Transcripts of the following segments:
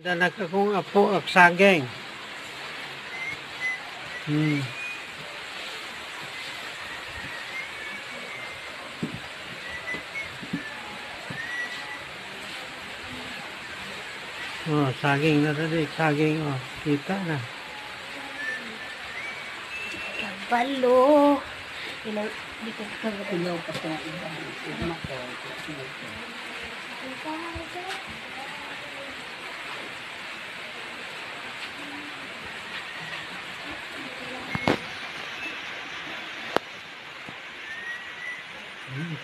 Danak akong apo ak saging. Oh, saging na rin, saging, oh, kita na. Kabalo. Ilaw, dito ka ba? Ilaw pa sa iba.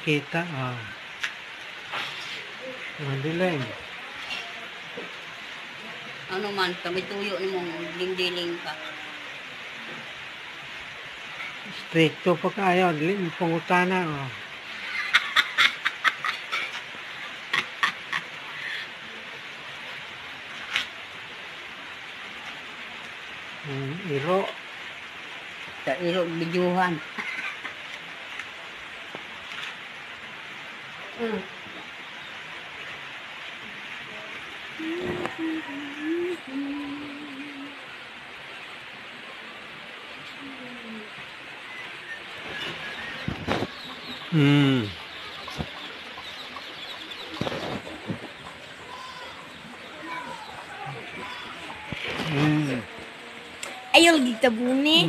Kita, oh. Madilim. Ano man, kami tuyo ni mong dingdiling ka. Stricto pa kayo, dili mo pangutana, oh. Iro. Sa iro, bidyuhan. Ayaw, gitabuni.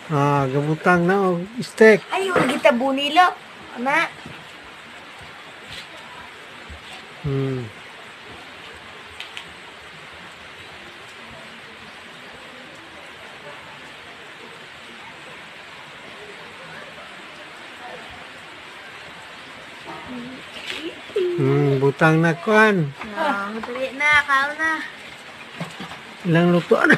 Ah, gabutang na og steak. Ayaw, gitabuni lo. Ana. Butang na kuan. Ah, dali na, kaon na. Ilang luto na.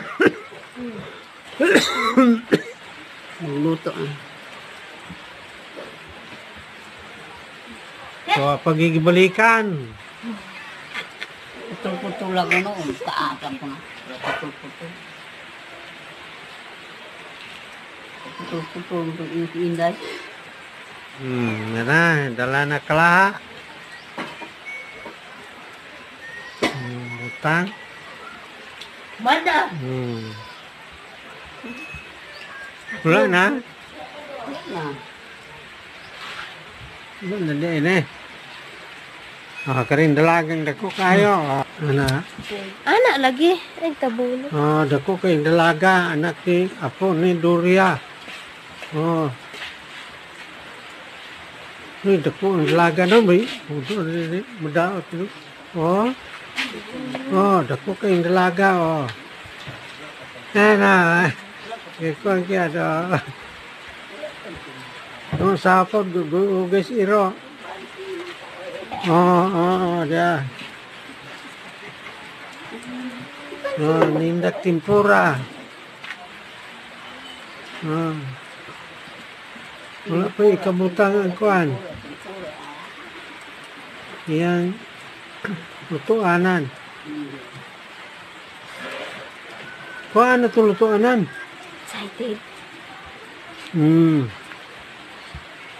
Luto ah. So, pagigibalikan. Putol-putol lang noon. Kaakap ko na. Putol-putol. Putol-putol. Inday. Yan na. Dala na kalaha. Butang. Manda. Wala na. Wala na. Wala na din eh. Ah, karin dalagang dako kayo. Ah, ana. Ana lagi. Ay, tabulo. Ah, dako kay dalaga anak ni apo ni Duria. Oh. Ni dako ang dalaga no may udo ni mudaot ni. Oh. Oh, dako kay dalaga oh. Na. Iko ang kaya do. Oh, sapod gugus iro. Oh, oh, oh, dia. Oh, nindak tempura. Oh. Wala pa ikabutang ang kuan. Yang lutuanan. Kuan na to lutuanan. Excited.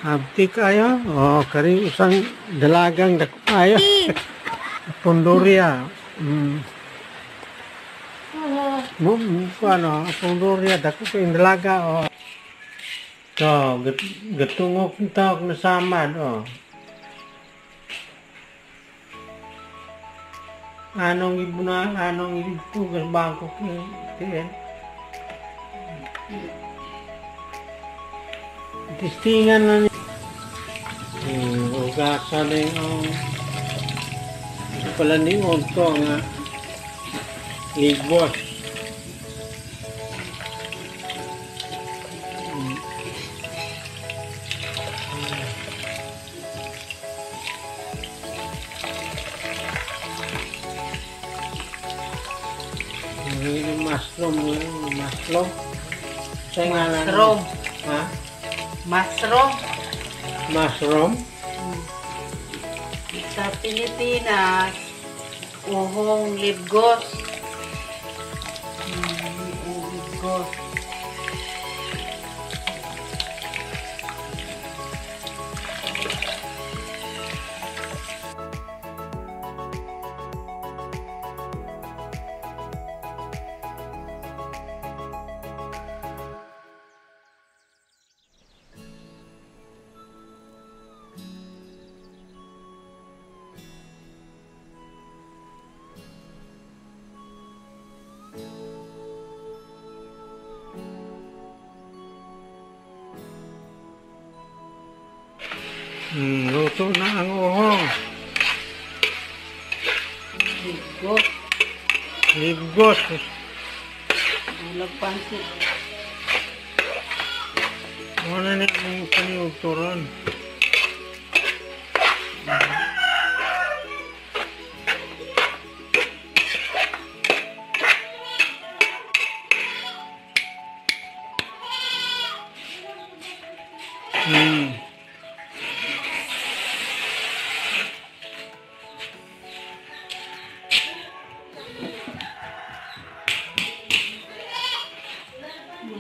Abti kayo. Oh, kari usang dalagang dako kayo. Pondoria. Mo ano, Pondoria dako kay dalaga oh. To, gatungok ng tawag na samad oh. Anong ibuna, anong ibugas bangkok ni tiyan. Tistingan na ni. Ugasan na yung pala ni Onto nga libos. Ini mushroom, mushroom. Saya ngalan. Mushroom. Ha? Mushroom. Mushroom. Sa Pilipinas, uhong libgos. Uhong libgos. Luto na ang uhong. Ligo. Ligos. Bulag pansit. Wala na ang paniog turon.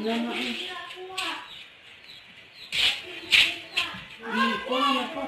Wala na eh. Di ko na po.